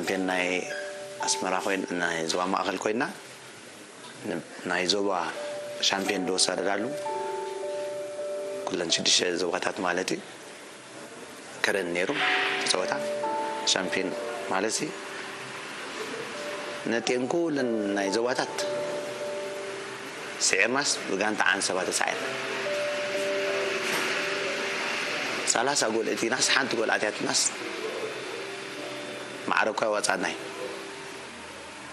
ፔን ናይ ኣስመራ ኮይን ናይ ዞባ ማእኸል ኮይና ን- ናይ ዞባ ሻምፒዮን ዝወሰደዳሉ ኩለን ሽዱሽተ ዞባታት ማለት እዩ። ከረን ነይሩ ጸወታ ሻምፒዮን ማለት ሲ ነቴን ኩለን ናይ ዞባታት ስዒርናስ ብጋንታ ዓንሰባ ተሳዒርና። ሰላሳ ጎል እቲናስ ሓንቲ ጎል ኣትያትናስ ማዕረ እኳ ይወጻናይ።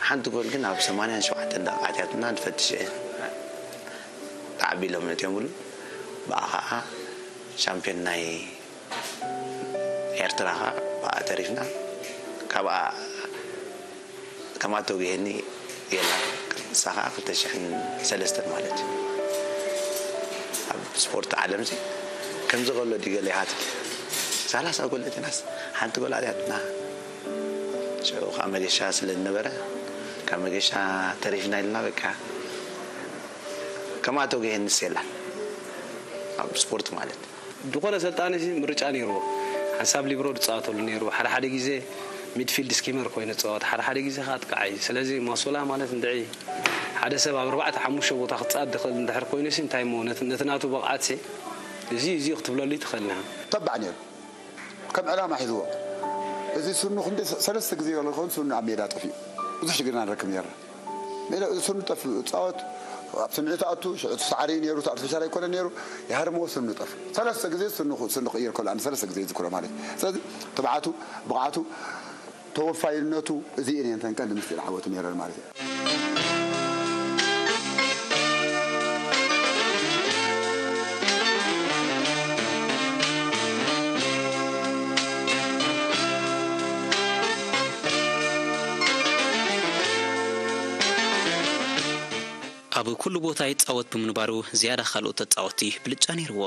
ሓንቲ ጎል ግን ኣብ ሰማንያን ሸውዓተን ደቂቃ ኣትያትና ንፈትሽ እየ። ተዓቢሎም ነትዮም ብሉ ብኣ ኸዓ ሻምፒዮን ናይ ኤርትራ ኸዓ ብኣ ተሪፍና። ካብኣ ከምኣ ተጉሄኒ የላ። ንሳ ኸዓ ክልተ ሽሕን ሰለስተን ማለት እዩ። ኣብ ስፖርት ዓለም ሲ ከምዚ ከሎ ድዩ ገለ ይሃትል። ሰላሳ ጎል እቲናስ ሓንቲ ጎል ኣትያትና። ሽዑ ከዓ መገሻ ስለ ዝነበረ ካብ መገሻ ተሪፍና ኢልና በቃ ከምኣ ተጉሄንስ የላን ኣብ ስፖርት ማለት። ዝኾነ ሰልጣኒ ሲ ምርጫ ነይርዎ። ሓንሳብ ሊብሮ ዝፃወተሉ ነይሩ። ሓደ ሓደ ግዜ ሚድፊልድ ስኪመር ኮይኑ ዝፃወት፣ ሓደ ሓደ ግዜ ከዓ ኣጥቃዓይ። ስለዚ ማሶላ ማለት እንድዒ ሓደ ሰብ ኣብ ኣርባዕተ ሓሙሽተ ቦታ ክፃወት ዝኽእል እንድሕር ኮይኑ ሲ እንታይ እሞ ነቲ ነቲ ናቱ ብቕዓት ሲ እዚ እዚ ክትብለሉ ትኽእል ኢኻ። ተባዕ ነይሩ። ከም ዕላማ ሒዝዎ። እዚ ስኑ ክንደይ ሰለስተ ግዜ ገለ ይኸውን ስኑ ኣብ ሜዳ ጠፊኡ። ብዙሕ ሽግርና ንረክብ ነርና። ሜዳ ስኑ ጠፊኡ እጻወት ኣብ ስምዒት ኣቱ ሽዑ እቲ ሳዕሪ ነይሩ፣ እቲ ኣርቲፊሻል ኣይኮነ ነይሩ፣ ይሃርምዎ ስኑ ጠፊኡ። ሰለስተ ግዜ ስኑ ስኑ ክቕይር ከሎ ኣነ ሰለስተ ግዜ ይዝክሮ ማለት እዩ። ስለዚ ትብዓቱ፣ ብቕዓቱ፣ ተወፋይነቱ እዚኤን እየን እተን ቀንዲ ምስጢር ዓወቱ ነይረን ማለት እዩ። ኣብ ኩሉ ቦታ ይጻወት ብምንባሩ ዝያዳ ካልኦት ተጻወትቲ ብልጫ ነይርዎ።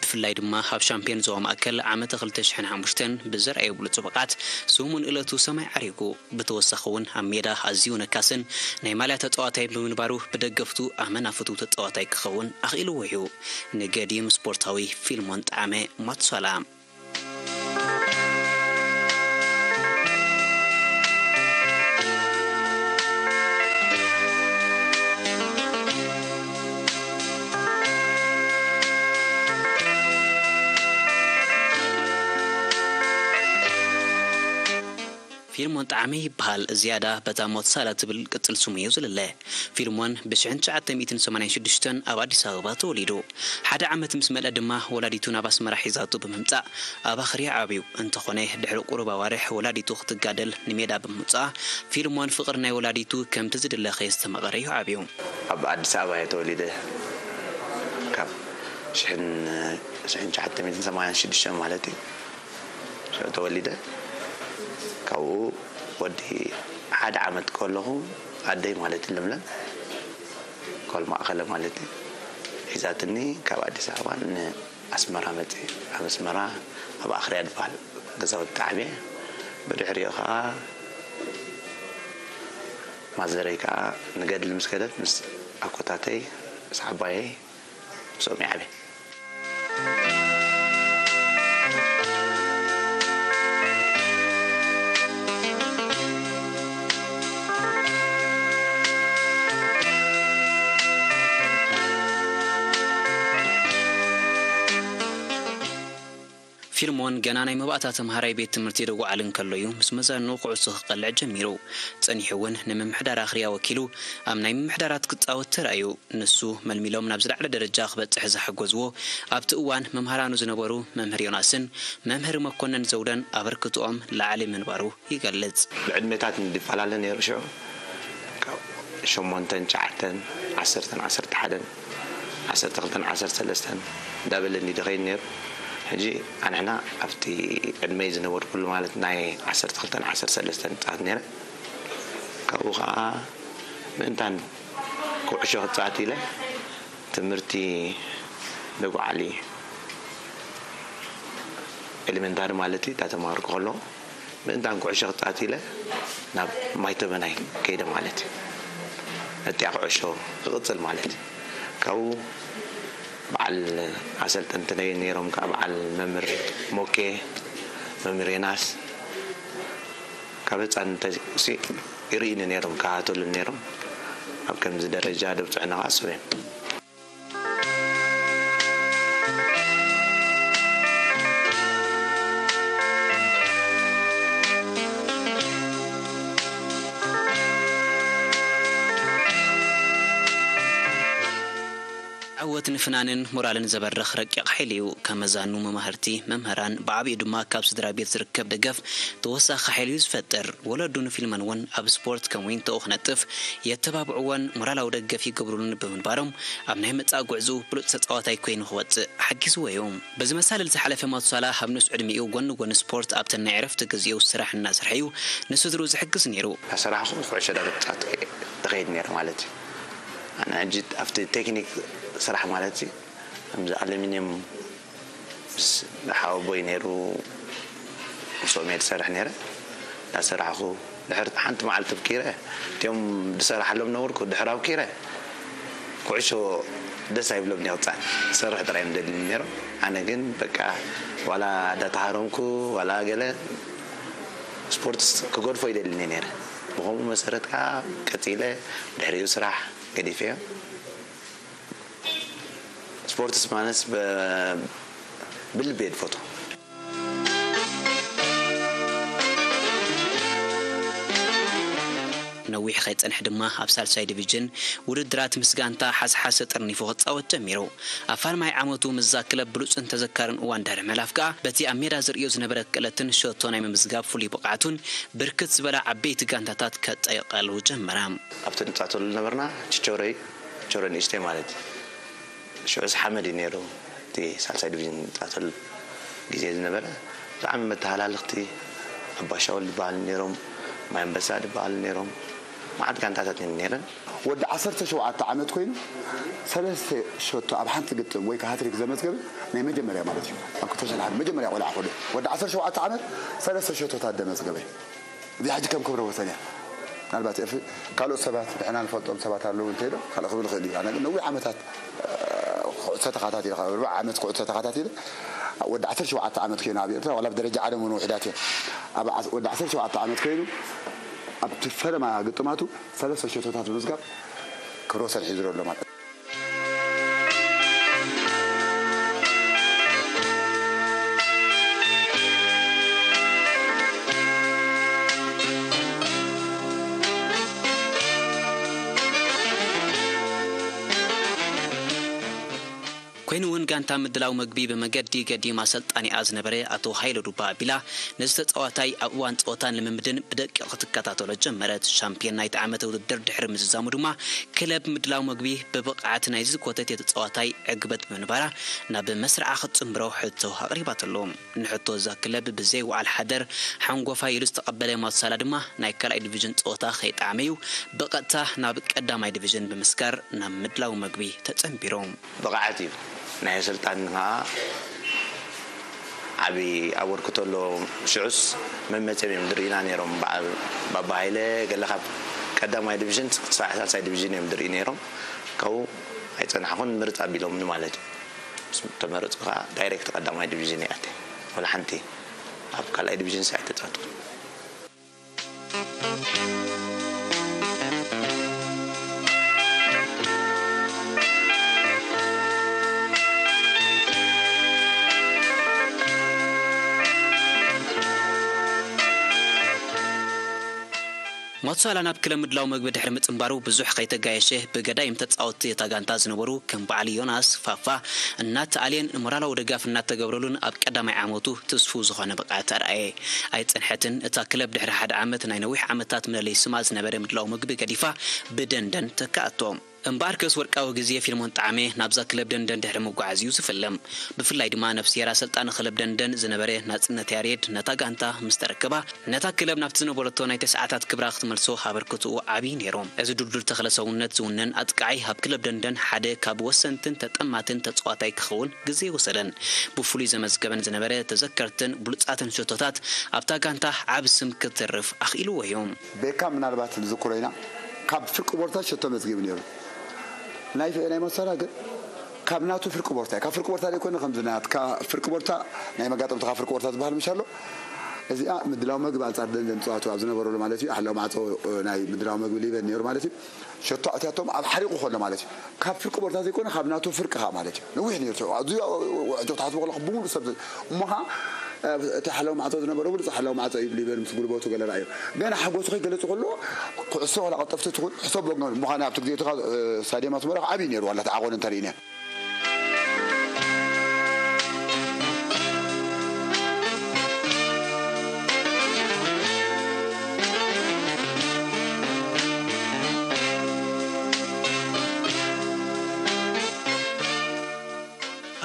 ብፍላይ ድማ ኣብ ሻምፒዮን ዞባ ማእከል ዓመተ ክልተ ሽሕን ሓሙሽተን ብዘርኣዮ ብሉጽ ብቕዓት ስሙን እለቱ ሰማይ ዓሪጉ። ብተወሳኺ እውን ኣብ ሜዳ ኣዝዩ ነካስን ናይ ማልያ ተጻዋታይ ብምንባሩ ብደገፍቱ ኣመና ፍቱው ተጻዋታይ ክኸውን ኣኽኢልዎ እዩ። ንገዲም ስፖርታዊ ፊልሞን ጠዓመ ማትሳላ። ፊልሞን ጠዓመ ይበሃል። ዝያዳ በታ ሞትሳላ ትብል ቅጽል ስሙ እዩ ዝልለ። ፊልሞን ብ1986 ኣብ ኣዲስ ኣበባ ተወሊዱ። ሓደ ዓመት ምስ መልአ ድማ ወላዲቱ ናብ ኣስመራ ሒዛቱ ብምምጻእ ኣብ ኣኽርያ ዓብዩ። እንተኾነ ድሕሪ ቁሩብ ኣዋርሕ ወላዲቱ ክትጋደል ንሜዳ ብምውጻኣ ፊልሞን ፍቕሪ ናይ ወላዲቱ ከምቲ ዝድለ ከየስተማቐረ እዩ ዓብዩ። ኣብ ኣዲስ ኣበባ እየ ተወሊደ። ካብ ሽሕን ሽሕን ትሽዓተ ሚእትን ሰማንያን ሽዱሽተን ማለት እዩ። ሽዑ ተወሊደ። ካብኡ ወዲ ሓደ ዓመት ከለኹ ኣደይ ማለት እዩ ለምለም ጓል ማእኸለ ማለት እዩ ሒዛትኒ ካብ ኣዲስ ኣበባ ንኣስመራ መፅእ። ኣብ ኣስመራ ኣብ ኣኽርያ ዝበሃል ገዛውቲ ዓብየ። ብድሕሪኡ ከዓ ማዘረይ ከዓ ንገድሊ ምስ ከደት ምስ ኣኮታተይ ምስ ዓባየይ ምስኦም ይዓብየ። ፊልሞን ገና ናይ መባእታ ተምሃራይ ቤት ትምህርቲ ደጉዓሊ እንከሎ እዩ ምስ መዛኑ ኩዕሶ ክቐልዕ ጀሚሩ። ጸኒሑ እውን ንምምሕዳር ኣኽርያ ወኪሉ ኣብ ናይ ምምሕዳራት ክጻወት ተራእዩ። ንሱ መልሚሎም ናብ ዝለዓለ ደረጃ ክበጽሕ ዝሓገዝዎ ኣብቲ እዋን መምሃራኑ ዝነበሩ መምህር ዮናስን መምህር መኮነን ዘውደን ኣበርክትኦም ላዕሊ ምንባሩ ይገልጽ። ብዕድሜታት ንፈላለ ነይሩ ሽዑ ካብ ሸሞንተን ትሽዓተን ዓሰርተን ዓሰርተ ሓደን ዓሰርተ ክልተን ዓሰርተ ሰለስተን እንዳበለኒ ድኸይድ ነይሩ። ሕጂ ኣንሕና ኣብቲ ዕድመይ ዝነበርኩሉ ማለት ናይ ዓሰርተ ክልተን ዓሰርተ ሰለስተን ጻት ነይረ። ካብኡ ከዓ ምእንታን ኩዕሾ ክጻወት ኢለ ትምህርቲ ደጉዓሊ ኤሌመንታሪ ማለት እዩ እንዳተማሃርኩ ከለኹ ምእንታን ኩዕሾ ክጻወት ኢለ ናብ ማይተበናይ ከይደ ማለት እዩ። ነቲኣ ኩዕሾ ክቕጽል ማለት እዩ። ካብኡ በዓል ኣሰልጠንቲ ነይ- ነይሮም ከዓ በዓል መምህር ሞኬ፣ መምህር ዮናስ፣ ካብ ህፃንነተይ ይርእዩኒ ነይሮም፣ ይከታተሉኒ ነይሮም። ኣብ ከምዚ ደረጃ ደብፅሑኒ ከዓ እሶም እዮም። ዓወት ንፍናንን ሞራልን ዘበርኽ ረቂቕ ሓይሊ እዩ። ከመዛኑ መማህርቲ፣ መምህራን፣ ብዓቢኡ ድማ ካብ ስድራ ቤት ዝርከብ ደገፍ ተወሳኺ ሓይሊ እዩ ዝፈጥር። ወለዱን ፊልሞን እውን ኣብ ስፖርት ከም ዊንቶኡ ክነጥፍ የተባብዕዎን ሞራላዊ ደገፍ ይገብሩሉን ብምንባሮም፣ ኣብ ናይ መጻኢ ጉዕዝኡ ብሉጽ ተጻዋታይ ኮይኑ ክወጽእ ሓጊዝዎ እዩ። በዚ መሳልል ዝሓለፈ ማቱሳላ ኣብ ንኡስ ዕድሚኡ ጎኒ ጎኒ ስፖርት ኣብተን ናይ ዕረፍቲ ግዜኡ ስራሕ እናሰርሐ እዩ ንስድርኡ ዝሕግዝ ነይሩ። እናሰራሕኹ ኩዕሾ ዳርብጻት እኸይድ ነይረ ማለት እዩ። ኣነ ሕጂ ኣብቲ ቴክኒክ ስራሕ ማለት እዩ። ከምዚ ኣሉሚንየም ምስ ሓወቦይ ነይሩ ምስኦም እየ ዝሰርሕ ነይረ። እናሰራሕኹ ድሕር ሓንቲ መዓልቲ ኣብኪረ እቲኦም ዝሰራሓሎም ነበርኩ ድሕር ኣብኪረ ኩዕሾ ደስ ኣይብሎም ኒቕፃት ሰርሕ ጥራይ እዮም ደልኒ ነይሮም። ኣነ ግን በቃ ዋላ እንዳተሃረምኩ ዋላ ገለ ስፖርት ክገድፎ ይደልኒ ነይረ። ብኸምኡ መሰረት ከዓ ቀፂለ ድሕሪኡ ስራሕ ገዲፈዮ። ስፖርትስ ማነስ ብልቢ እየ ዝፈትዎ። ነዊሕ ከይጸንሕ ድማ ኣብ ሳልሳይ ዲቪዥን ውድድራት ምስ ጋንታ ሓስሓሰ ጥርኒፉ ክጻወት ጀሚሩ። ኣብ ፋልማይ ዓመቱ ምስዛ ክለብ ብሉጽን ተዘካርን እዋን ድሕሪ ምሕላፍ ከኣ በቲ ኣብ ሜዳ ዘርእዮ ዝነበረ ክእለትን ሸቶ ናይ ምምዝጋብ ፍሉይ ብቕዓቱን ብርክት ዝበላ ዓበይቲ ጋንታታት ከጠይቐሉ ጀመራ። ኣብቲ ንጻተሉ ዝነበርና ችቾረ እዩ። ችቾረ ንእሽተይ ማለት እዩ። ሽዑስ ሓመድ እዩ ነይሩ። እቲ ሳልሳይ ዲቪዥን ዝጻተሉ ግዜ ዝነበረ ብጣዕሚ መተሃላልኽቲ ኣባሻውል ዝበሃሉ ነይሮም፣ ማይ ኣንበሳ ዝበሃሉ ነይሮም። መዓት ጋንታታት እየን ነይረን። ወዲ ዓሰርተ ሸውዓተ ዓመት ኮይኑ ሰለስተ ሸቶ ኣብ ሓንቲ ግጥም ወይ ከዓ ሃትሪክ ዘመዝገበ ናይ መጀመርያ ማለት እዩ። ኣብ ክልተ ሽሕን ሓደ መጀመርያ ቆልዓ ከሎ ወዲ ዓሰርተ ሸውዓተ ዓመት ሰለስተ ሸቶታት ዘመዝገበ። እዚኣ ሕጂ ከም ክብረ ወሰን እያ። ምናልባት ኤፍ ካልኦት ሰባት ንሕና ንፈልጦም ሰባት ኣለዉ እንተኢሎም ካልእ ክብል ይኽእል እዩ። ኣነ ግን ነዊሕ ዓመታት ኩዕሶ ተኸታቲለ ካብ ኣርብዓ ዓመት ኩዕሶ ተኸታቲለ ወዲ ዓሰርተ ሸውዓተ ዓመት ኮይኑ ኣብ ኤርትራ ዋላ ኣብ ደረጃ ዓለም እውን ውሕዳት እዮም። ኣብ ዓስ- ወዲ ዓሰርተ ሸውዓተ ዓመት ኮይኑ ኣብቲ ፈለማ ግጥማቱ ሰለስተ ሸቶታት ብምዝጋብ ክብረ ወሰን ሒዙ ኣሎ ማለት እዩ። ኮይኑ እውን ጋንታ ምድላው መግቢ ብመገዲ ገዲም ኣሰልጣኒኣ ዝነበረ ኣቶ ሃይለ ዱባ ኣቢላ ነዚ ተጻዋታይ ኣብ እዋን ጸወታን ልምምድን ብደቂቕ ክትከታተሎ ጀመረት። ሻምፒዮን ናይቲ ዓመት ውድድር ድሕሪ ምዝዛሙ ድማ ክለብ ምድላው መግቢ ብብቕዓት ናይዚ ኮተቴ ተጻዋታይ ዕግበት ብምንባራ ናብ መስርዓ ክትጽንብሮ ሕቶ ኣቕሪባትሉ። ንሕቶ እዛ ክለብ ብዘይ ወዓል ሓደር ሓንጎፋይ ኢሉ ዝተቐበለ ማቱሳላ ድማ ናይ ካልኣይ ዲቪዥን ጸወታ ከይጠዓመ እዩ ብቐጥታ ናብ ቀዳማይ ዲቪዥን ብምስጋር ናብ ምድላው መግቢ ተጸንቢሩ። ብቕዓት እዩ። ናይ ኣሰልጣኒ ከዓ ዓብዪ ኣበርክቶ ኣለዎ። ሽዑስ መመፅኦም እዮም ዝርእዩና ነይሮም። በዓል ባባ ሃይለ ገለ ካብ ቀዳማይ ዲቪዥን ክሳዕ ሳልሳይ ዲቪዥን እዮም ዝርእዩ ነይሮም። ካብኡ ኣይፀናሕኹን ምርፅ ኣቢሎምኒ ማለት እዩ። ምስ ተመረፅኩ ከዓ ዳይሬክት ቀዳማይ ዲቪዥን እየ ኣትየ። ወላ ሓንቲ ኣብ ካልኣይ ዲቪዥን ሲ ኣይተፃወትኩን። ማቱሳላ ናብ ክለብ ምድላው መግቢ ድሕሪ ምጽንባሩ ብዙሕ ከይተጋየሸ ብገዳይም ተጻወትቲ እታ ጋንታ ዝነበሩ ከም በዓል ዮናስ ፋፋ እናተኣልየን ሞራላዊ ደጋፍ እናተገብረሉን ኣብ ቀዳማይ ዓመቱ ትስፉው ዝኾነ ብቕዓት ኣርኣየ። ኣይጸንሐትን። እታ ክለብ ድሕሪ ሓደ ዓመት ናይ ነዊሕ ዓመታት መለለይ ስማ ዝነበረ ምድላው መግቢ ገዲፋ ብደንደን ተካኣቶ። እምበኣርከስ ወርቃዊ ግዜ ፊልሞን ጣዕመ ናብዛ ክለብ ደንደን ድሕሪ ምጉዓዝ እዩ ዝፍለም። ብፍላይ ድማ ነፍስሄር ኣሰልጣኒ ክለብ ደንደን ዝነበረ ናጽነት ያሬድ ነታ ጋንታ ምስ ተረከባ ነታ ክለብ ናብቲ ዝነበረቶ ናይ ተስዓታት ክብራ ክትመልሶ ኣበርክትኡ ዓብዪ ነይሩ። እዚ ድልዱል ተኽለ ሰውነት ዝውነን ኣጥቃዓይ ኣብ ክለብ ደንደን ሓደ ካብ ወሰንትን ተጠማትን ተጻዋታይ ክኸውን ግዜ ኣይወሰደን። ብፍሉይ ዘመዝገበን ዝነበረ ተዘከርትን ብሉጻትን ሸቶታት ኣብታ ጋንታ ዓቢ ስም ክተርፍ ኣኽኢልዎ እዩ። ቤካ ምናልባት ንዝክሮ ኢና ካብ ፍርቂ ቦርታ ሸቶ መዝጊቡ ነይሩ። ናይ ናይ መሳራ ግን ካብ ናቱ ፍርቂ ቦርታ ካብ ፍርቂ ቦርታ ዘይኮነ ከምዚ ናትካ ፍርቂ ቦርታ ናይ መጋጠምትኻ ፍርቂ ቦርታ ዝበሃል ምሽ ኣሎ። እዚኣ ምድላው መግቢ ኣንጻር ደንደን ጸዋቱ ኣብ ዝነበረሉ ማለት እዩ። ሓላው ማዕጾ ናይ ምድላው መግቢ ሊበን ነይሩ ማለት እዩ። ሸቶ ኣእትያቶም ኣብ ሓሪቑ ከሎ ማለት እዩ። ካብ ፍርቂ ቦርታ ዘይኮነ ካብ ናቱ ፍርቂ ኸኣ ማለት እዩ። ነዊሕ ነይሩ። ኣብዚ ዕጆ ክትሓስቦ ከለኹ ብምሉእ ሰብ እሞ ኸኣ እቲ ሓላው ማዕጾ ዝነበረ ብሉጽ ሓላው ማዕጾ እዩ። ሊበን ምስ ጉልበቱ ገለ ረኣዮ። ገና ሓጎሱ ከይገለጹ ከሎ ኩዕሶ ዋላ ቀልጠፍቲ ትኹን ሕሰቦ ምዃኑ ኣብቲ ግዜ እቲ ስታድየም ኣስመራ ዓብዪ ነይሩ ዋላ ተዓቆነ እንተርኢና።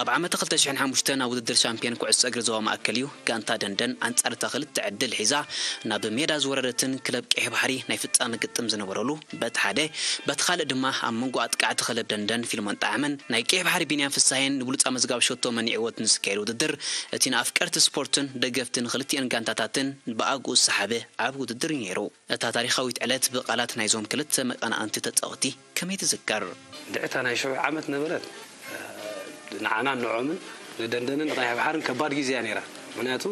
ኣብ ዓመተ ክልተ ሽሕን ሓሙሽተን ኣብ ውድድር ሻምፒዮን ኩዕሶ እግሪ ዞባ ማእከል እዩ ጋንታ ደንደን ኣንጻር እታ ክልተ ዕድል ሒዛ ናብ ሜዳ ዝወረደትን ክለብ ቀይሕ ባሕሪ ናይ ፍጻመ ግጥም ዝነበረሉ በቲ ሓደ በቲ ካልእ ድማ ኣብ መንጎ ኣጥቃዕቲ ክለብ ደንደን ፊልሞን ጣዕመን ናይ ቀይሕ ባሕሪ ቢንያም ፍሳሄን ንብሉጻ መዝጋብ ሸቶ መኒዕዎ እቲ ንዝካየድ ውድድር እቲ ንኣፍቀርቲ ስፖርትን ደገፍትን ክልቲኦን ጋንታታትን ብኣግኡ ዝሰሓበ ዓቢ ውድድር እዩ ነይሩ። እታ ታሪኻዊት ዕለት ብቓላት ናይዞም ክልተ መቐናቕንቲ ተጻወቲ ከመይ ትዝከር? ድዕታ ናይ ሽዑ ዓመት ነበረት ንዓናን ንዖምን ንደንደንን ንቐይሕ ባሕርን ከባድ ግዜ እያ ነይራ። ምክንያቱ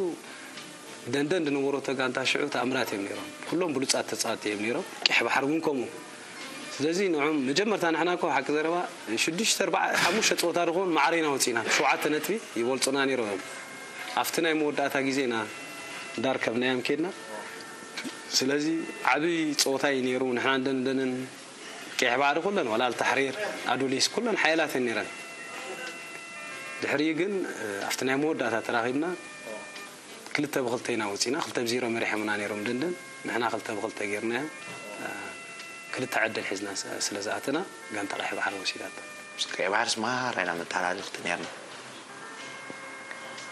ደንደን ዝነበሮ ተጋንታ ሽዑ ተኣምራት እዮም ነይሮም። ኩሎም ብሉጻት ተጻወቲ እዮም ነይሮም። ቀይሕ ባሕሪ እውን ከምኡ። ስለዚ ንዖም መጀመርታ ንሕና እኮ ሓቂ ዘረባ ሽዱሽተ ኣርባዓ ሓሙሽተ ጸወታ ድኾን ማዕረ ኢና ወጺና። ብሸውዓተ ነጥቢ ይበልጹና ነይሮም እዮም። ኣብቲ ናይ መወዳእታ ግዜ ኢና እንዳርከብናዮም ኬድና። ስለዚ ዓቢ ጸወታ እዩ ነይሩ። ንሕና ደንደንን ቀይሕ ባሕሪ ኩለን ዋላ ኣልታሕሪር ኣዱሊስ ኩለን ሓያላት እየን ነይረን። ድሕሪኡ ግን ኣብቲ ናይ መወዳእታ ተራኺብና ክልተ ብክልተ ኢና ወፂና። ክልተ ብዜሮ መሪሖምና ነይሮም ደንደን፣ ንሕና ክልተ ብክልተ ገይርናዮ። ክልተ ዕድል ሒዝና ስለ ዝኣተና ጋንታ ቀይሕ ባሕሪ ወሲዳቶ። ምስ ቀይሕ ባሕሪ ስማራ ኢና መተሓላልኽቲ ነይርና።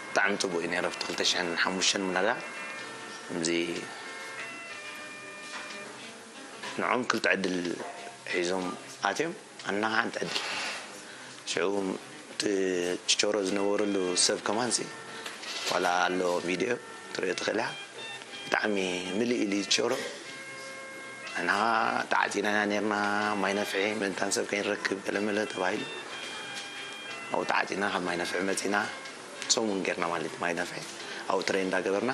ብጣዕሚ ፅቡቅ እዩ ነይሩ ኣብቲ ክልተ ሽሕን ሓሙሽተን ምናዳ ከምዚ ንዖም ክልተ ዕድል ሒዞም ኣትዮም ኣና ሓንቲ ዕድል ሽዑ እቲ ችቾሮ ዝነበረሉ ሰብ ከማንሲ ዋላ ኣሎ ቪድዮ ትሪኦ ትኽእል ኢኻ። ብጣዕሚ ምልእ ኢሉ ችቾሮ ንሕና ተዓፂና ኢና ነርና ማይ ነፍሒ ምእንታን ሰብ ከይንረክብ ገለመለ ተባሂሉ ኣብኡ ተዓፂና ካብ ማይ ነፍሒ መፂና ሰሙን ጌርና ማለት ማይ ነፍሒ ኣብኡ ትረይ እንዳገበርና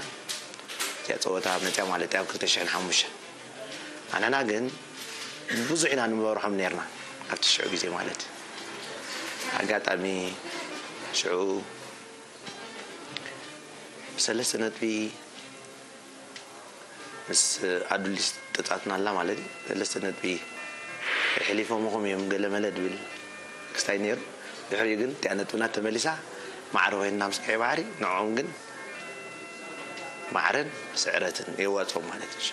እዚኣ ፀወታ መፅያ ማለት ኣብ ክልተ ሽሕን ሓሙሽተን ኣነና ግን ብዙሕ ኢና ንመርሖም ነርና ኣብቲ ሽዑ ግዜ ማለት ኣጋጣሚ ሽዑ ብሰለስተ ነጥቢ ምስ ኣዱሊስ ተፃትና ኣላ ማለት እዩ ሰለስተ ነጥቢ ሕሊፎምኹም እዮም ገለ መለ ድብል ክስታይ ነይሩ ድሕሪኡ ግን እቲኣ ነጥብና ተመሊሳ ማዕረ ኮይንና ምስ ቀይ ባሕሪ ንዕኦም ግን ማዕረን ስዕረትን የዋፅኦም ማለት እዩ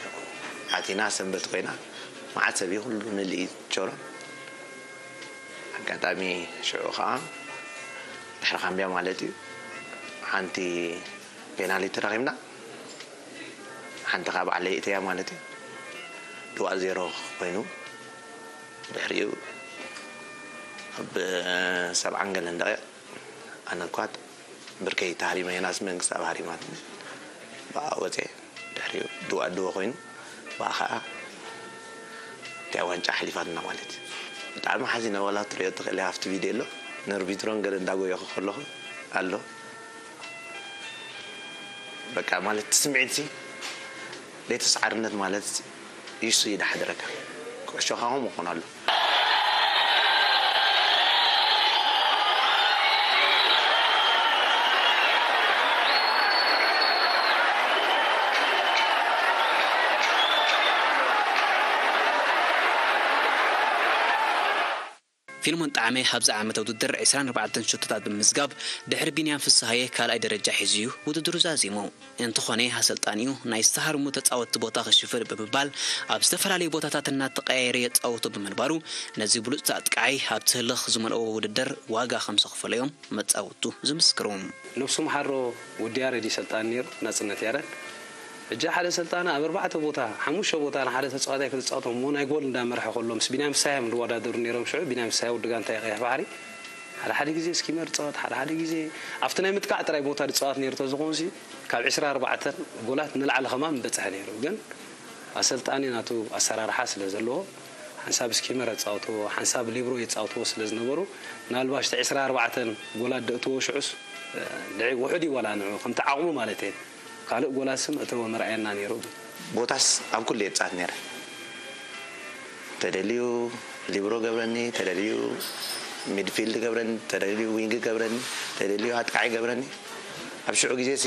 ኣቲና ሰንበት ኮይና መዓት ሰብ እዩ ኩሉ ንልኢ ቸሮም ኣጋጣሚ ሽዑ ከዓ ድሕሪ ካምቢያ ማለት እዩ ሓንቲ ፔናልቲ ረኺብና ሓንቲ ከዓ ባዕለይ እተያ ማለት እዩ ድዋ ዜሮ ኮይኑ ድሕሪኡ ኣብ ሰብዓን ገለን ደቂቕ ኣነ እኳ ብርከይ ተሃሪመ ዮናስ መንግስቲ ኣብ ሃሪማትኒ ብኣ ወፀ ድሕሪኡ ድዋ ድወ ኮይኑ ብኣ ከዓ እቲኣ ዋንጫ ሓሊፋትና ማለት እዩ ብጣዕሚ ሓዚነ ዋላ ትሪኦ ትኽእል ኣብቲ ቪድዮ ኣሎ ነርቢትሮን ገለ እንዳጎየኹ ከለኹ ኣሎ በቃ ማለት እቲ ስምዒት ሲ ለይተሰዓርነት ማለት ኢሱ ይዳሓደረካ ኩዕሾ ከዓ ከምኡ ክኾን ኣሎ ፊልሞን ጣዕመ ኣብዚ ዓመተ ውድድር ዕስራን ኣርባዕተን ሽቶታት ብምምዝጋብ ድሕሪ ቢንያም ፍስሃየ ካልኣይ ደረጃ ሒዙ እዩ ውድድሩ ዛዚሙ። እንተኾነ ኣሰልጣኒኡ ናይ ዝተሃርሙ ተፃወትቲ ቦታ ክሽፍን ብምባል ኣብ ዝተፈላለዩ ቦታታት እናተቀያየረ የፃውቶ ብምንባሩ ነዚ ብሉፅ ኣጥቃዓይ ኣብቲ ህልኽ ዝመልኦ ውድድር ዋጋ ከምዘኽፈሎ እዮም መፃወቱ ዝምስክሩ። ነብሱ ምሓሮ ወዲ ያረድ እዩ ሰልጣኒ ነይሩ ናፅነት ያረድ ሕጂ ሓደ ሰልጣኒ ኣብ ኣርባዕተ ቦታ ሓሙሽተ ቦታ ንሓደ ተፃዋታይ ክፃወቶም እሞ ናይ ጎል እንዳመርሐ ከሎ ምስ ቢንያም ፍስሃ እዮም ዝወዳደሩ ነይሮም ሽዑ ቢንያም ፍስሃ ወዲ ጋንታ እዩ ቀይሕ ባሕሪ ሓደ ሓደ ግዜ ስኪመር ይፃወት ሓደ ሓደ ግዜ ኣብቲ ናይ ምጥቃዕ ጥራይ ቦታ ዝፃወት ነይሩ ተዝኾንሲ ካብ ዕስራ ኣርባዕተ ጎላት ንላዕሊ ከማን ምበፅሐ ነይሩ ግን ኣሰልጣኒ ናቱ ኣሰራርሓ ስለ ዘለዎ ሓንሳብ ስኪመር የፃውትዎ ሓንሳብ ሊብሮ የፃውትዎ ስለ ዝነበሩ ምናልባሽ እቲ ዕስራ ኣርባዕተ ጎላት ደእትዎ ሽዑስ ልዕሊ ውሑድ እዩ ዋላ ንዑ ከምቲ ዓቕሙ ማለት እየ ካልእ ጎላሲ መእተወ መርኣየና ነይሩ። ቦታስ ኣብ ኩሉ እየ ጻት ነይረ። ተደልዩ ሊብሮ ገብረኒ፣ ተደልዩ ሚድፊልድ ገብረኒ፣ ተደልዩ ዊንግ ገብረኒ፣ ተደልዩ ኣጥቃዒ ገብረኒ። ኣብ ሽዑ ግዜ ሲ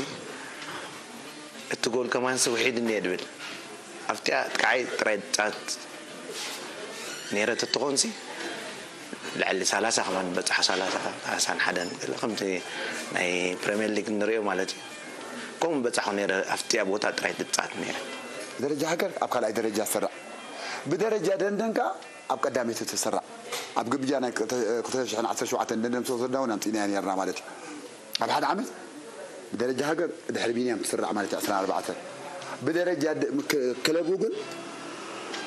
እቲ ጎል ከማንሲ ውሒድ እኒኤ ድብል ኣብቲኣ ጥቃዓይ ጥራይ ጻት ነይረ ተትኾንሲ ልዕሊ ሰላሳ ከማን በጽሓ፣ ሰላሳ፣ ሰላሳን ሓደን ገለ ከምቲ ናይ ፕሪምየር ሊግ ንሪኦ ማለት እዩ። ከምኡ በጻኹ ነይረ ኣብቲኣ ቦታ ጥራይ ትጻት ነይረ። ደረጃ ሃገር ኣብ ካልኣይ ደረጃ ትስራዕ፣ ብደረጃ ደንደን ከኣ ኣብ ቀዳመይቲ ትስራዕ። ኣብ ግብጃ ናይ ክልተ ሽሕን ዓሰርተ ሸውዓተን ደንደን ምስ ወሰድና እውን ኣምጺእናዮ ነይርና ማለት እዩ። ኣብ ሓደ ዓመት ብደረጃ ሃገር ድሕሪ ቢንያም ትስራዕ ማለት እዩ ዕስራን ኣርባዕተን። ብደረጃ ድ- ክ- ክለቡ ግን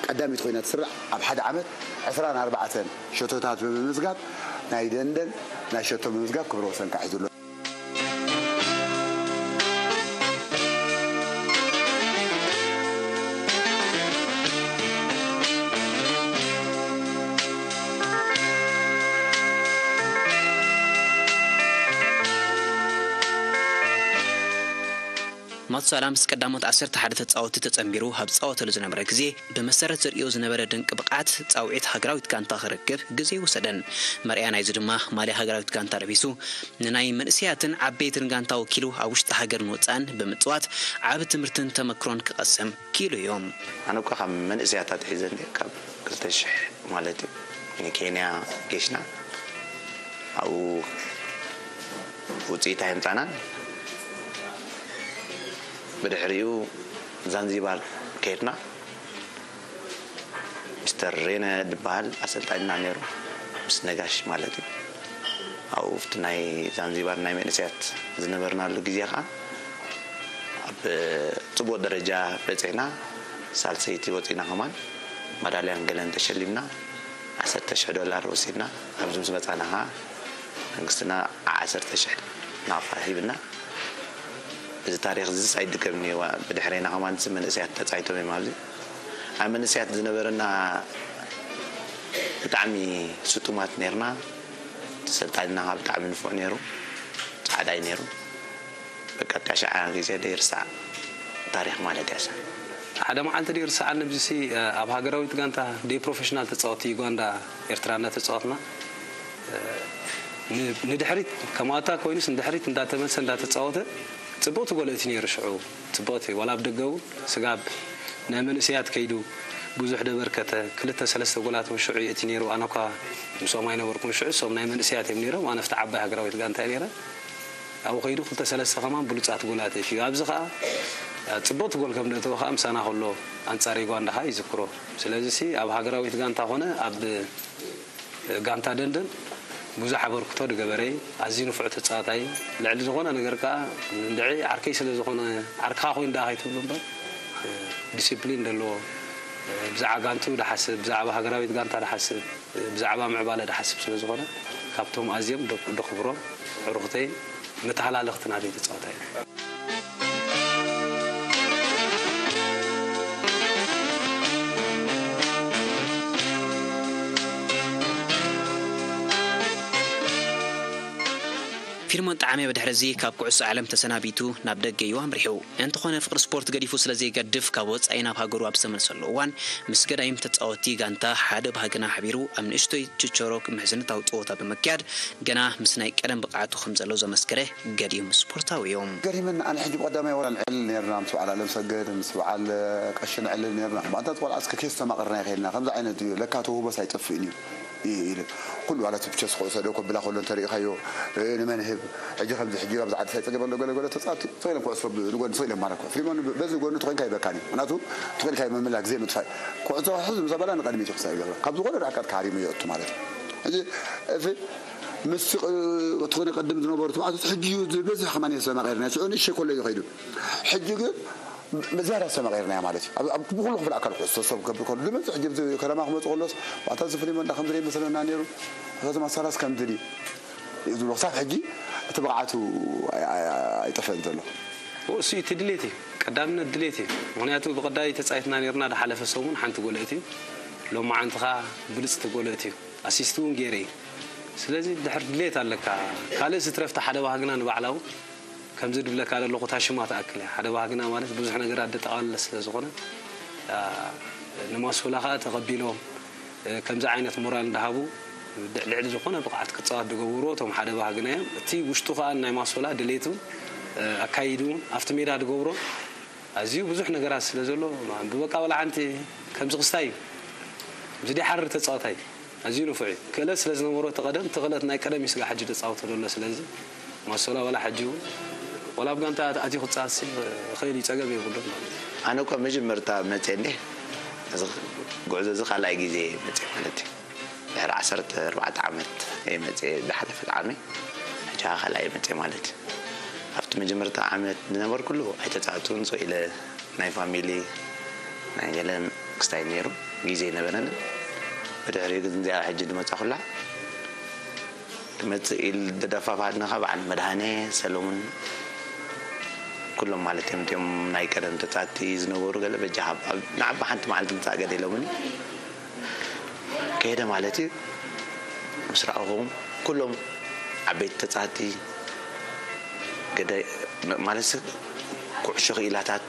ቀዳሚት ኮይና ትስራዕ። ኣብ ሓደ ዓመት ዕስራን ኣርባዕተን ሸቶታት ብምምዝጋብ ናይ ደንደን ናይ ሸቶ ምምዝጋብ ክብረ ወሰን ከዓ ሒዙ ኣሎ። ማቱሳላ ምስ ቀዳሞት ዓሰርተ ሓደ ተጻወትቲ ተጸንቢሩ ኣብ ዝጻወተሉ ዝነበረ ግዜ፣ ብመሰረት ዘርእዮ ዝነበረ ድንቂ ብቕዓት፣ ጻውዒት ሃገራዊት ጋንታ ክረክብ ግዜ ኣይወሰደን። መርኣያ ናይዚ ድማ፣ ማልያ ሃገራዊት ጋንታ ለቢሱ፣ ንናይ መንእሰያትን ዓበይትን ጋንታ ወኪሉ ኣብ ውሽጢ ሃገርን ወጻእን ብምጽዋት፣ ዓቢ ትምህርትን ተመክሮን ክቐስም ክኢሉ እዩ። ኣነ እኳ ካብ መንእሰያት ኣትሒዘ እንድየ፣ ካብ ክልተ ሽሕ ማለት እዩ፣ ንኬንያ ጌሽና፣ ኣብኡ ውጽኢት ኣየምጻእናን። ብድሕሪኡ ዛንዚባር ከድና። ሚስተር ሬነ ዝበሃል ኣሰልጣኒና ነይሩ፣ ምስ ነጋሽ ማለት እዩ። ኣብኡ ኣብቲ ናይ ዛንዚባር ናይ መንእሰያት ዝነበርናሉ ግዜ ኸዓ፣ ኣብ ጽቡቕ ደረጃ በጺሕና፣ ሳልሰይቲ ወጺእና፣ ከማን ማዳልያን ገለን ተሸሊምና፣ ዓሰርተ ሽሕ ዶላር ወሲድና። ኣብዚ ምስ መጻና ኸዓ፣ መንግስትና ዓሰርተ ሽሕ ናቕፋ ሂብና። እዚ ታሪኽ እዚስ ኣይድገምን እዩ። ብድሕሬና ከማን መንእሰያት ተጻይቶም እዮም ኣብዚ። ኣብ መንእሰያት ዝነበረና ብጣዕሚ ስጡማት ነርና። ተሰልጣኒና ከዓ ብጣዕሚ ንፉዕ ነይሩ። ጻዕዳ እዩ ነይሩ። በቃ፣ እታ ሽዓ ግዜ ደይርሳዕ ታሪኽ ማለት እያ። ሓደ መዓልቲ ደይርሳዓኒ፣ ብዚሲ ኣብ ሃገራዊት ጋንታ ደይ ፕሮፌሽናል ተጻወቲ ዩጋንዳ ኤርትራ እንዳተጻወትና፣ ን-፣ ንድሕሪት ከማታ ኮይኑስ ንድሕሪት እንዳተመልሰ እንዳተጻወተ ጽቡቕቲ ጎል እቲ ነይሩ። ሽዑ ጽቡቕቲ፣ ዋላ ኣብ ደገ እውን ስጋብ ናይ መንእሰያት ከይዱ ብዙሕ ደበርከተ፣ ክልተ ሰለስተ ጎላት እውን ሽዑ የእቲ ነይሩ። ኣነ እኳ ምስኦም ኣይነበርኩን ሽዑ፣ እሶም ናይ መንእሰያት እዮም ነይሮም። ኣነ ኣብቲ ዓባይ ሃገራዊት ጋንታ እየ ነይረ። ኣብኡ ከይዱ ክልተ ሰለስተ ከማን ብሉጻት ጎላት የእትዩ። ኣብዚ ከኣ ጽቡቕቲ ጎል ከም ደእተወ ከኣ ምሳና ከሎ ኣንጻር ዩጋንዳ ከኣ ይዝክሮ። ስለዚሲ ኣብ ሃገራዊት ጋንታ ኮነ ኣብ ጋንታ ደንደን ብዙሕ ኣበርክቶ ዝገበረ እዩ። ኣዝዩ ንፉዕ ተጻዋታይ፣ ልዕሊ ዝኾነ ነገር ከኣ እንድዒ ዓርከይ ስለ ዝኾነ፣ ዓርክኻ ኮይኑ ደኣ ከይትብሎ እምበር፣ ዲሲፕሊን ዘለዎ፣ ብዛዕባ ጋንትኡ ዝሓስብ፣ ብዛዕባ ሃገራዊት ጋንታ ዝሓስብ፣ ብዛዕባ ምዕባለ ዝሓስብ ስለ ዝኾነ፣ ካብቶም ኣዝዮም ዶ-፣ ደኽብሮም፣ ዕሩኽተይን መተሃላለኽቲ ናተይ ተጻዋታይ እዩ። ፊልሞን ጠዓመ ብድሕርዚ ካብ ኩዕሶ ዓለም ተሰናቢቱ ናብ ደገ እዩ ኣምሪሑ። እንተኾነ ፍቕሪ ስፖርት ገዲፉ ስለ ዘይገድፍ፣ ካብ ወጻኢ ናብ ሃገሩ ኣብ ዝተመልሰሉ እዋን፣ ምስ ገዳይም ተጻወትቲ ጋንታ ሓደ ባህግና ሓቢሩ ኣብ ንእሽቶይ ችቸሮ ምሕዝነታዊ ጸወታ ብምክያድ፣ ገና ምስ ናይ ቀደም ብቕዓቱ ከም ዘሎ ዘመስከረ ገዲም ስፖርታዊ እዩ። ገሪመና፣ ኣነ ሕጂ ብቐዳማይ ወላ ንዕልል ነርና፣ ምስ በዓል ኣለምሰገድ፣ ምስ በዓል ቀሺ ንዕልል ነርና። ብኣንታ ቆልዓ እስከ ኬስ ተማቕርና ይኸድና፣ ከምዚ ዓይነት እዩ፣ ለካ ተውህቦስ ኣይጠፍእን እዩ። ኢ-፣ ኢሉ። ኩሉ ዋላ እቲ ቸስ ኩዕሶ ዶ ከብላ ከሎ እንተሪኢኻዮ፣ እ፣ ንመን ህብ? ሕጂ ከምዚ፣ ሕጂ ኣብዚ ዓዲ ሳይ ጸገም ኣሎ፣ ገለ ገለ ተጻወትቲ፣ ተኾይኖም ኩዕሶ ብ-፣ ንጎኒ ተኾይኖም ማለት ኩዕሶ። ፊልሞን ብ-፣ በዚ ጎኒ ተኾይንካ ይበካኒ። ምኽንያቱ ተኾይንካ ምምላክ ዘይምጥፋእ። ኩዕሶ ሕዚ ምስ ኣበላ ንቐድሚት እዩ ክሳብ ይገብራ። ካብ ዝኾነ ርሕቀት ክሃሪሙ ይእቱ ማለት እዩ። ሕጂ፣ እዚ ምስ ቅ-፣ እቲ ኾነ ቅድም ዝነበሩ ተባዕቶት ሕጂ እዩ ዝበዝሕ ከማን እዩ ተማቒርና። ሽዑ ንእሽተይ ከሎ እዩ ከይዱ። ሕጂ ግን ብዝያዳ ዝተመቐየርናዮ ማለት እዩ። ኣብ፣ ኣብ ብኹሉ ክፍሊ ኣካል ኩዕሶ ሰብ ክገብር ከሎ፣ ዝመጽእ ሕጂ ኣብዚ ከተማ ክመጽእ ከሎስ፣ ኣታ እዚ ፍሊሞን እንዳ ከምዚ ደይመስለና ነይሩ፣ ኣታ እዚ ማሳራስ ከምዚ ድዩ እዩ ዝብሎ። ክሳብ ሕጂ እቲ ብቕዓቱ ኣይ-፣ ኣይ-፣ ኣይጠፍአን ዘሎ። እሱ እቲ ድሌት እዩ፣ ቀዳምነት ድሌት እዩ። ምኽንያቱ ብቐዳይ ተጻይትና ነይርና፣ ዝሓለፈ ሰሙን ሓንቲ ጎል ኣእትዩ፣ ሎማዓንቲ ኸኣ ብልጽቲ ጎል ኣእትዩ፣ ኣሲስት እውን ገይረ እዩ። ስለዚ ድሕር ድሌት ኣለካ። ካልእ ዝትረፍቲ ሓደ ባህግና ንባዕላዊ ከምዚ ድብለካ ዘለኹ እታ ሽማ ትኣክል እያ። ሓደ ባህግና ማለት ብዙሕ ነገራት ደጠቓለለ ስለ ዝኾነ፣ ኣ፣ ንማሶላ ከኣ ተቐቢሎም፣ እ፣ ከምዚ ዓይነት ሞራል እንዳሃቡ፣ ድ-፣ ልዕሊ ዝኾነ ብቕዓት ክጻወት ዝገብርዎ እቶም ሓደ ባህግና እዮም። እቲ ውሽጡ ከኣ ናይ ማሶላ ድሌቱ፣ እ፣ ኣካይዱ ኣብቲ ሜዳ ዝገብሮ ኣዝዩ ብዙሕ ነገራት ስለ ዘሎ፣ ብበቃ ወላ ሓንቲ ከምዚ ክስታይ እዩ። ከምዚ ድሓርር ተጻዋታይ ኣዝዩ ንፉዕ እዩ። ክእለት ስለ ዝነበሮ እቲ ቀደም፣ እቲ ክእለት ናይ ቀደም እዩ ስጋ ሕጂ ዘጻውቶ ዘሎ። ስለዚ ማሶላ ዋላ ሕጂ እውን ዋላ ኣብ ጋንታ ኣትዩ ክጻወትሲ ይኽእል እዩ፣ ጸገም የብሉን ማለት እዩ። ኣነ እኳ መጀመርታ መጽየ እንዴ፣ እዚ ጉዕዞ እዚ ካልኣይ ግዜ መጽየ ማለት እዩ። ድሕሪ ዓሰርተ ኣርባዕተ ዓመት እየ መጽየ፣ ዝሓለፈት ዓመይ። ሕጂ ኸኣ ካልኣይ እየ መጽየ ማለት እዩ። ኣብቲ መጀመርታ ዓመት ዝነበርኩሉ ኣይተጻወትኩን፣ ስቕ ኢለ ናይ ፋሚሊ ናይ ገለ ክስታይ ነይሩ፣ ግዜ ኣይነበረንን። ብድሕሪኡ ግን እዚኣ ሕጂ ዝመጻኹላ ክመጽእ ኢል ደደፋፋትና ኸኣ በዓል መድሃኔ፣ ሰለሙን፣ ኩሎም ማለት እዮም። እቲኦም ናይ ቀደም ተጻወትቲ ዝነበሩ ገለ በጃኻ ኣብ፣ ንዓባ ሓንቲ መዓልቲ ምጻእ ገለ ኢሎምኒ። ከይደ ማለት እዩ። ምስ ረኣኹም ኩሎም ዓበይቲ ተጻወትቲ ገደ፣ ማለት ሰብ ኩዕሾ ክኢላታት፣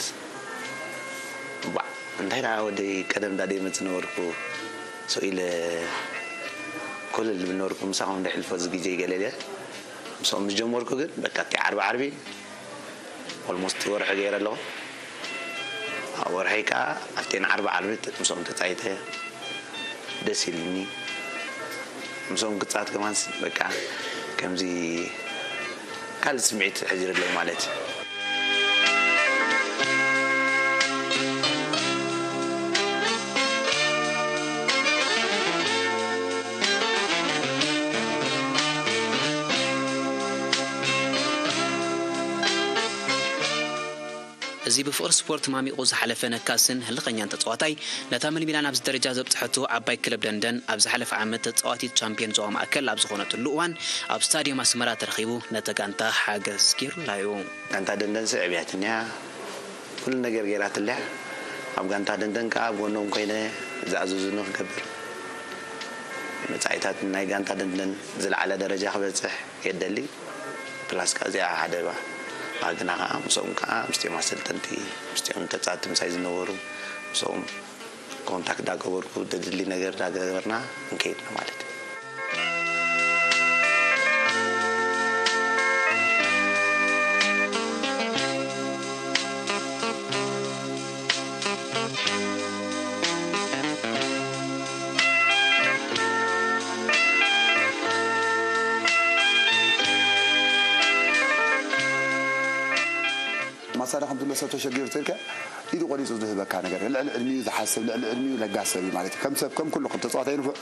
ባዕ፣ እንታይ ደኣ ወደይ ቀደም ዳደ መጽእ ነበርኩ፣ ስቕ ኢለ ኮለል ዝብል ነበርኩ። ምሳኹም ደሕልፎ እዚ ግዜ ገለ ኢለ ምስኦም ምስ ጀመርኩ ግን በቃ እቲ ዓርቢ ዓርቢ ኦልሞስት ወርሒ ገይረ ኣለኹ። ኣብ ወርሒ ከኣ ኣብተን ዓርቢ ዓርቢ ምስኦም ተጻይተ ደስ ኢልኒ። ምስኦም ክጻወት ከማንስ በቃ ከምዚ ካልእ ስምዒት ሕዚር ኣለዉ ማለት እዩ። እዚ ብፍቕሪ ስፖርት ማሚቑ ዝሓለፈ ነካስን ህልኸኛን ተጻዋታይ፣ ነታ መልሚላን ኣብዚ ደረጃ ዘብጽሐቶ ዓባይ ክለብ ደንደን፣ ኣብ ዝሓለፈ ዓመት ተጻዋቲት ቻምፕዮን ዞባ ማእከል ኣብ ዝኾነትሉ እዋን፣ ኣብ ስታድዮም ኣስመራ ተረኺቡ ነታ ጋንታ ሓገዝ ገይሩላ'ዩ። ጋንታ ደንደን ስዕብ እያ ትንያ፣ ኩሉ ነገር ገይራትለያ። ኣብ ጋንታ ደንደን ከኣ ኣብ ጎኖም ኮይነ ዝኣዘዙኒ ክገብር፣ መጻኢታት ናይ ጋንታ ደንደን ዝለዓለ ደረጃ ክበጽሕ የደሊ። ፕላስ ከኣ እዚኣ ሓደ ባ-፣ ባህግና ከኣ ምስኦም ከኣ ምስቲኦም ኣሰልጠንቲ፣ ምስቲኦም ተጻወትቲ ምሳይ ዝነበሩ፣ ምስኦም ኮንታክት ዳገበርኩ፣ ደድሊ ነገር ዳገበርና እንከይድ ነው ማለት እዩ። ማሳዳ ከም ዝብሎ ሰብ ተሸጊሩ ተልካ ኢዱ ቆሪጹ ዝህበካ ነገር፣ ልዕሊ ዕድሚኡ ዝሓስብ፣ ልዕሊ ዕድሚኡ ለጋስ ሰብ እዩ ማለት እዩ። ከም ሰብ፣ ከም ኩሉ፣ ከም ተጻዋታይ ንፉዕ፣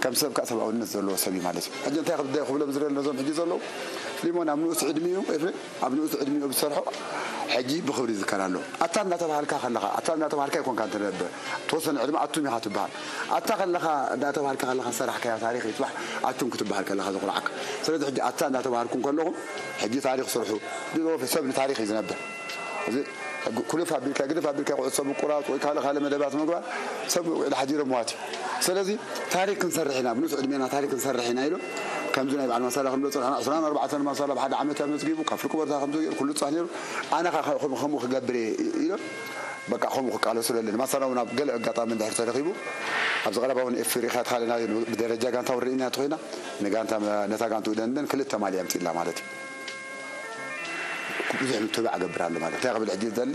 ከም ሰብ ከኣ ሰብኣውነት ዘለዎ ሰብ እዩ ማለት እዩ። ሕጂ እንታይ ክብ-፣ ክብሎም ዝደሊ ነዞም ሕጂ ዘለዉ፣ ፊሊሞን ኣብ ንኡስ ዕድሚኡ፣ ኤፍሬም ኣብ ንኡስ ዕድሚኡ ዝሰርሖ ሕጂ ብኽብሪ ይዝከር ኣሎ። ኣታ እናተባሃልካ ከለኻ፣ ኣታ እናተባሃልካ ኣይኮንካን ትነብር። ተወሰነ ዕድመ ኣቱም ኢኻ ትበሃል። ኣታ ከለኻ፣ እናተባሃልካ ከለኻ ዝሰራሕካዮ ታሪኽ እዩ ጽባሕ ኣቱም ክትበሃል ከለኻ ዘኹርዓካ። ስለዚ ሕጂ ኣታ እናተባሃልኩም ከለኹም፣ ሕጂ ታሪኽ ስርሑ። ድሮ ሰብ ንታሪኽ እዩ ዝነብር። እዚ ኩልፍ ኣቢልካ፣ ግድፍ ኣቢልካ ኩዕሶ ምቁራጽ ወይ ካልእ ካልእ መደባት ምግባር ሰብ ውዒሉ ሓዲሩ ምዋት እዩ። ስለዚ ታሪክ ክንሰርሕ ኢና፣ ብንኡስ ዕድሜና ታሪክ ክንሰርሕ ኢና ኢሉ፣ ከምዚ ናይ በዓል ማሳላ ክንብሎ ጸኒሕና፣ ዕስራን ኣርባዕተን ማሳላ ኣብ ሓደ ዓመት ኣመዝጊቡ፣ ካብ ፍርቂ ቦርታ ከምዚ ገይሩ፣ ኩሉ ጻህ ነይሩ፣ ኣነ ኸኣ ከም-፣ ከምኡ ክገብር እየ ኢሎም፣ በቃ ከምኡ ክቃለሱ ደለኒ። ማሳላ እውን ኣብ ገለ ኣጋጣሚ እንድሕር ተረኺቡ፣ ኣብዚ ቀረባ እውን ኤፍ ሪኢኻ ትኻልና ብደረጃ ጋንታ እውን ርኢና ተኾይና፣ ንጋንታ፣ ነታ ጋንትኡ ደንደን ክልተ ማልያ ኣምጺእላ ማለት እዩ። ብዙሕ ምትብባዕ እገብር ኣሎ ማለት እንታይ ክብል ሕጂ ዝደሊ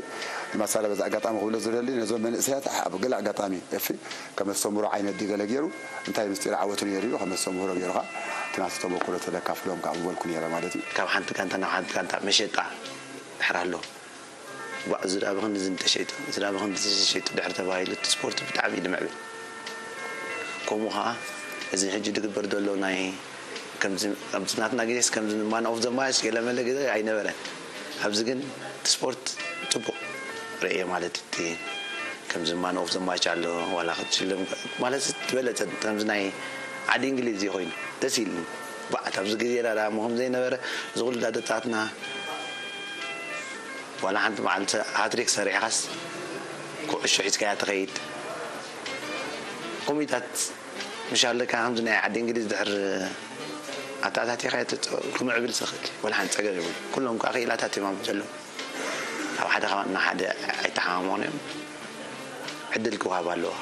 ንማሳላ በዚ ኣጋጣሚ ክብሎ ዝደሊ ነዞም መንእሰያት ኣብ ገለ ኣጋጣሚ ኤፊ ከም ኣስተምህሮ ዓይነት ድዩ ገለ ገይሩ እንታይ ምስጢር ዓወቱ ነይሩ እዩ ከም ኣስተምህሮ ገይሩ ከዓ እቲ ናቱ ተመክሮ ተዘካፍሎም ከዓ ምበልኩ ነይረ ማለት እዩ። ካብ ሓንቲ ጋንታ ናብ ሓንቲ ጋንታ መሸጣ ድሕር ኣሎ። ጓዕ እዚ ደኣ ብኽንድዚ እንተሸይጡ፣ እዚ ደኣ ብኽንድዚ ተሸይጡ ድሕር ተባሂሉ እቲ ስፖርት ብጣዕሚ እዩ ዝምዕብል። ከምኡ ኸዓ እዚ ሕጂ ዝግበር ዘሎ ናይ ከምዚ፣ ኣብዚ ናትና ግዜስ ከምዚ ማን ኦፍ ዘ ማች ገለ መለ ግዜ ኣይነበረን። ኣብዚ ግን እቲ ስፖርት ጽቡቕ ርእየ ማለት እቲ ከምዚ ማን ኦፍ ዘ ማች ኣሎ፣ ዋላ ክትሽለም ማለት ዝበለጸ ከምዚ ናይ ዓዲ እንግሊዝ እዩ ኮይኑ ደስ ኢልኒ። ባዕ፣ ኣብዚ ግዜ ዳ እሞ ከም ዘይነበረ፣ እዚ ኩሉ ዳ ተጻዋትና ዋላ ሓንቲ መዓልቲ ሃትሪክ ሰሪሕኻስ ኩዕሾ ሒዝካያ ትኸይድ። ኮሚታት ምሽ ኣለካ ከምዚ ናይ ዓዲ እንግሊዝ ድሕር ኣተኣታቲኻ ክምዕብል ዝኽእል ወላ ሓንቲ ጸገም የብሉ። ኩሎም ከዓ ክኢላታት እዮም ኣብኡ ዘለዉ። ኣብ ሓደ ከባቢ ንሓደ ኣይተሓማመቑን እዮም። ዕድል ክወሃብ ኣለዎ።